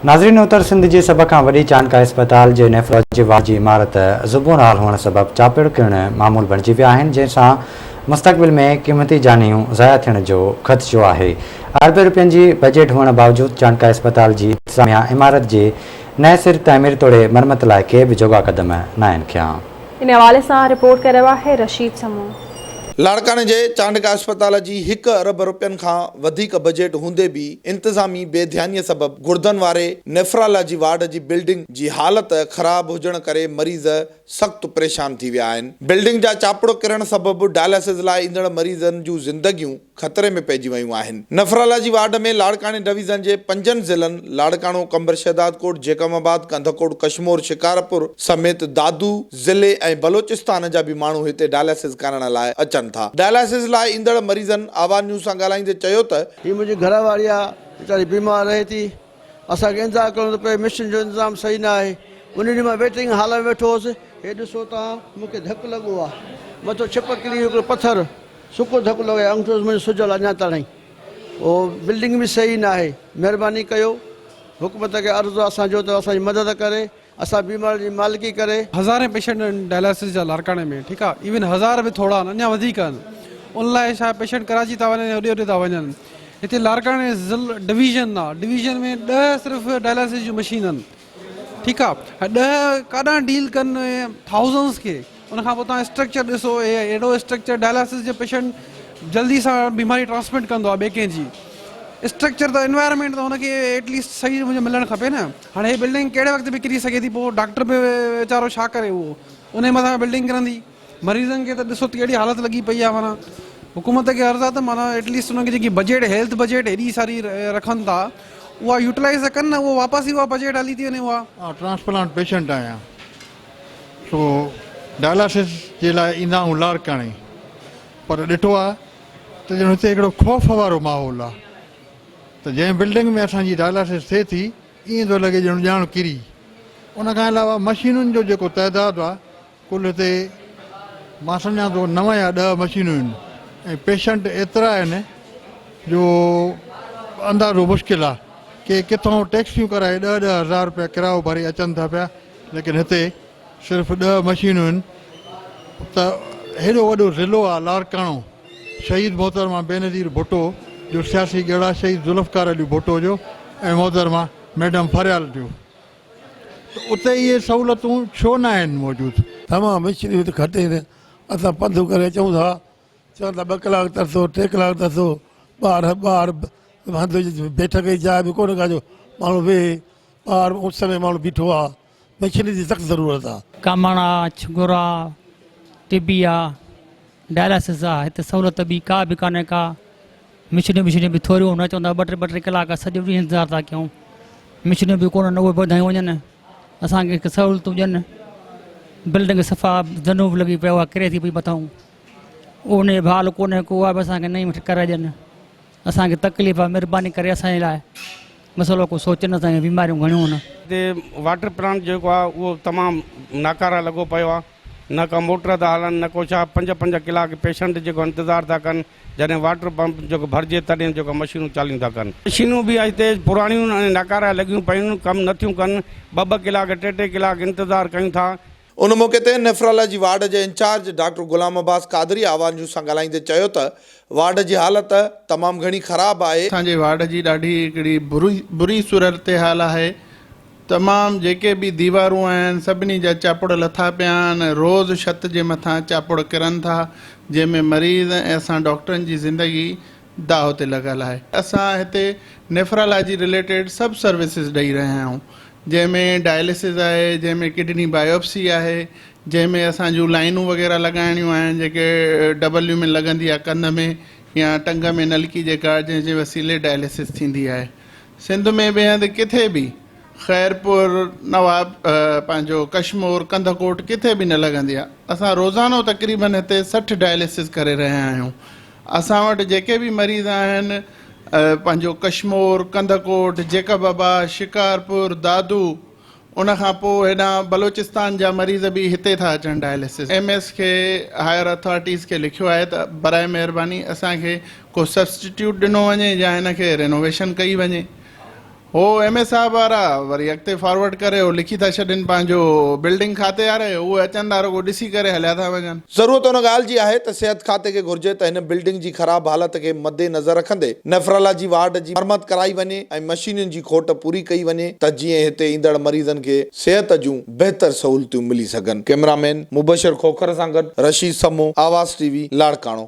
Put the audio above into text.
ناظرين اتر سنڌ جي سڀ کان وڏي چانڊڪا اسپتال جي نيفرولاجي وارڊ جي عمارت زبون حال هئڻ سبب چاپڙ ڪرڻ معمول بڻجي ويا آهن جنهن سان مستقبل ۾ قيمتي جانيون ضايع ٿيڻ جو خدشو آهي اربين روپين جي بجيٽ هئڻ باوجود چانڊڪا اسپتال جي انتظاميا عمارت جي نئين سر تعمير توڙي مرمت لاء ڪي به جوڳا قدم ناهن کنيا. ان حوالي سان رپورٽ ڪري رهيو آهي رشيد سمون. لاڙڪاڻي جي چانڊڪا اسپتال جي هڪ ارب روپين کان وڌيڪ بجيٽ هوندي به انتظامي بي ڌيانيء سبب گڙدن واري نيفرالاجي وارڊ جي بلڊنگ جي حالت خراب هجڻ ڪري مريض سخت پريشان ٿي ويا آهن. بلڊنگ جا چاپڙ ڪرڻ سبب ڊائلاسز لاء ايندڙ مريضن جون زندگيون خطري ۾ پئجي ويون آهن. نفرالاجي وارڊ ۾ لاڙڪاڻي ڊويزن جي پنجن ضلعن لاڙڪاڻو، قمبر شهدادڪوٽ، جيڪب آباد، ڪنڌڪوٽ، ڪشمور، شڪارپور سميت دادو ضلعي ۽ بلوچستان جا به ماڻهو هتي ڊائلاسز ڪرائڻ لاء اچن ٿا. ڊائلاسز لاء ايندڙ مريضن آواز نيوز سان ڳالهائيندي چيو ته. هي منهنجي گهر واري آ ويچاري بيمار رهي ٿي اسان کي انتظار ڪرڻو ٿو پئي مشين جو انتظام صحيح نه آهي ان ڏينهن مان ويٽنگ هال ۾ ويٺو هوس هي ڏسو توهان مون کي ڌڪ لڳو آ مٿو ڇپ ڪري هڪڙو پٿر سڪو ڌڪ لڳو انگوٺو منهنجو سجل اڃا تائين اهو بلڊنگ به صحيح نه آهي مهرباني ڪيو حڪومت کي عرض آ اسان جو ته اسان جي مدد ڪري اسان بيمارن جي مالڪي ڪري. هزارين پيشنٽ آهن ڊائلاسز جا لاڙڪاڻي ۾ ٺيڪ آ ايون هزار به ٿورا آهن اڃا وڌيڪ آهن ان لاء ڇا پيشنٽ ڪراچي ٿا وڃن هوڏي هوڏي ٿا وڃن هتي لاڙڪاڻي ضلع ڊويزن آ ڊويزن ۾ ڏهه صرف ڊائلاسز جون مشين آهن ٺيڪ آ ڏهه ڪاڏانهن ڊيل ڪن ٿائوزنس کي ان کان پوء توهان اسٽرڪچر ڏسو اهي اهڙو اسٽرڪچر ڊائلاسز جو پيشنٽ جلدي سان بيماري ٽرانسمٽ ڪندو آهي ٻئي ڪنهن جي اسٽرڪچر ته انوائرمينٽ ته هن کي ايٽ ليسٽ صحيح ملڻ کپي نه هاڻي هي بلڊنگ ڪهڙي وقت به ڪري سگهي ٿي پوء ڊاڪٽر به ويچارو ڇا ڪري اهو ان جي مٿان بلڊنگ ڪرندي مريضن کي ته ڏسو ته ڪهڙي حالت لڳي پئي آهي معنيٰ حڪومت کي عرض آهي ته معنيٰ ايٽ ليسٽ انهن کي جيڪي بجيٽ هيلٿ بجيٽ هيڏي ساري رکن ٿا اها يوٽيلائز ته ڪن نه اهو واپس ئي اها بجيٽ هلي ٿي وڃي اها. آء ٽرانسپلانٽ پيشنٽ آهيان سو ڊائلاسز جي لاء ايندا آهيون لاڙڪاڻي پر ڏٺو آهي ته ڄڻ هتي هڪڙو خوف وارو ماحول آهي ته جنهن بلڊنگ ۾ اسان جي ڊائلاسز ٿئي ٿي ائين ٿو لڳي ڄڻ ڄاڻ ڪري. ان کان علاوه مشينن جو جيڪو تعداد آهي ڪل هتي مان سمجهان ٿو نو يا ڏهه مشينون آهن ۽ پيشنٽ ايترا آهن جو اندازو مشڪل آهي ڪي ڪٿان ٽيڪسيون ڪرائي ڏهه ڏهه هزار روپيا ڪرايو ڀري اچن ٿا پيا ليڪن هتي صرف ڏهه مشينون آهن ته هيڏو وڏو ضلعو آهي لاڙڪاڻو شهيد محترمه بينظير ڀٽو جو سياسي ڳڙهه آهي شهيد ذوالفقار علي ڀٽو جو ۽ محترمه ميڊم فريال جو ته اتي اهي سهولتون ڇو نه آهن موجود؟ تمام مشينون هت گهٽ آهن اسان پنڌ ڪري اچون ٿا چون ٿا ٻه ڪلاڪ ترسو ٽي ڪلاڪ ترسو ٻاهر ٻاهر هنڌ بيٺڪ جي جاء به ڪونه ڪا جو ماڻهو ويهي ٻاهر اس ۾ ماڻهو بيٺو آهي مشيني جي سخت ضرورت آهي. ڪامڻ آ، ڇڳر آ، ٽي بي آ، ڊائلاسز آ، هتي سهولت ٻي ڪا به ڪانهي ڪا، مشينون بشينون به ٿوريون نه چوندا ٻه ٽي ٻه ٽي ڪلاڪ سڄو ڏينهن انتظار ٿا ڪيون، مشينون به ڪونهن اهي به وڌايون وڃن، اسان کي سهولتون ڏين، بلڊنگ صفا زنوب لڳي پيو آ ڪري ٿي پئي مٿئون، ان جو به حال ڪونهي ڪو اها به اسان کي نئين ڪرائي ڏين. اسان کي تڪليف آ مھرباني ڪري اسان جي لاء مسئلو ڪو سوچن اسان کي بيماريون گھڻيون آھن. هتي واٽر پلانٽ جيڪو آهي اهو تمام ناڪاره لڳو پيو آهي نه ڪا موٽر ٿا هلن نه ڪو ڇا پنج پنج ڪلاڪ پيشنٽ جيڪو انتظار ٿا ڪن جڏهن واٽر پمپ جيڪو ڀرجي تڏهن جيڪو مشينون چاليون ٿا ڪن. مشينون به هتي پراڻيون ۽ ناڪاره لڳيون پيون ڪم نه ٿيون ڪن ٻه ٻه ڪلاڪ ٽي ٽي ڪلاڪ انتظار ڪيون ٿا. ان موقعي تي نيفرالاجي وارڊ جي انچارج ڊاڪٽر غلام عباس قادري آوان نيوز سان ڳالهائيندي چيو ته وارڊ جي حالت تمام گهڻي خراب آهي. اسان جي وارڊ جي ڏاڍي هڪڙي بري صورتحال آهي تمام جيڪي به ديوارون آهن سڀني جا چاپڙ لٿا پيا آهن روز ڇت جي مٿان چاپڙ ڪرن ٿا جنهن ۾ مريض ۽ اسان ڊاڪٽرن جي زندگي داء تي لڳل آهي اسان هتي نيفرالاجي رليٽيڊ سڀ سروسز ڏئي رهيا آهيون جنهن ۾ ڊائلسز آهي، جنهن ۾ ڪڊني بايوپسي آهي، جنهن ۾ اسان جون لائنون وغيره لڳائڻيون آهن جيڪي ڊبليو ۾ لڳندي آهي ڪنڌ ۾ يا ٽنگ ۾ نلڪي جيڪا جنهن جي وسيلي ڊائلسز ٿيندي آهي. سنڌ ۾ ٻئي هنڌ ڪٿي به خيرپور، نواب پنهنجو ڪشمور، ڪنڌڪوٽ ڪٿي به نه لڳندي آهي. اسان روزانو تقريبن هتي 60 ڊائلسز ڪري رهيا آهيون. اسان وٽ جيڪي به مريض آهن پنهنجو ڪشمور، ڪنڌڪوٽ، جيڪب آباد، شڪارپور، دادو ان کان پوء هيڏانهن بلوچستان جا مريض به هتي ٿا اچن ڊائلسز ايم ايس کي هائر اٿارٽيز کي لکيو آهي ته برائي مهرباني اسان کي ڪو سبسٽيٽيوٽ ڏنو وڃي يا هن کي رينوويشن ڪئي وڃي. هو ايم اي صاحب وارا وري اڳتي فارورڊ ڪري هو لکي ٿا ڇڏين پنهنجو بلڊنگ کاتي واري اهي اچن ٿا رڳو ڏسي ڪري هليا ٿا وڃن. ضرورت ان ڳالهه جي آهي ته صحت کاتي کي گهرجي ته هن بلڊنگ جي خراب حالت کي مد نظر رکندي نيفرالاجي وارڊ جي مرمت ڪرائي وڃي ۽ مشينن جي کوٽ پوري ڪئي وڃي ته جيئن هتي ايندڙ مريضن کي صحت جون بهتر سهولتيون ملي سگهن. ڪئميرا مين مبشر کوکر سان گڏ رشيد سمون، آواز ٽي وي، لاڙڪاڻو.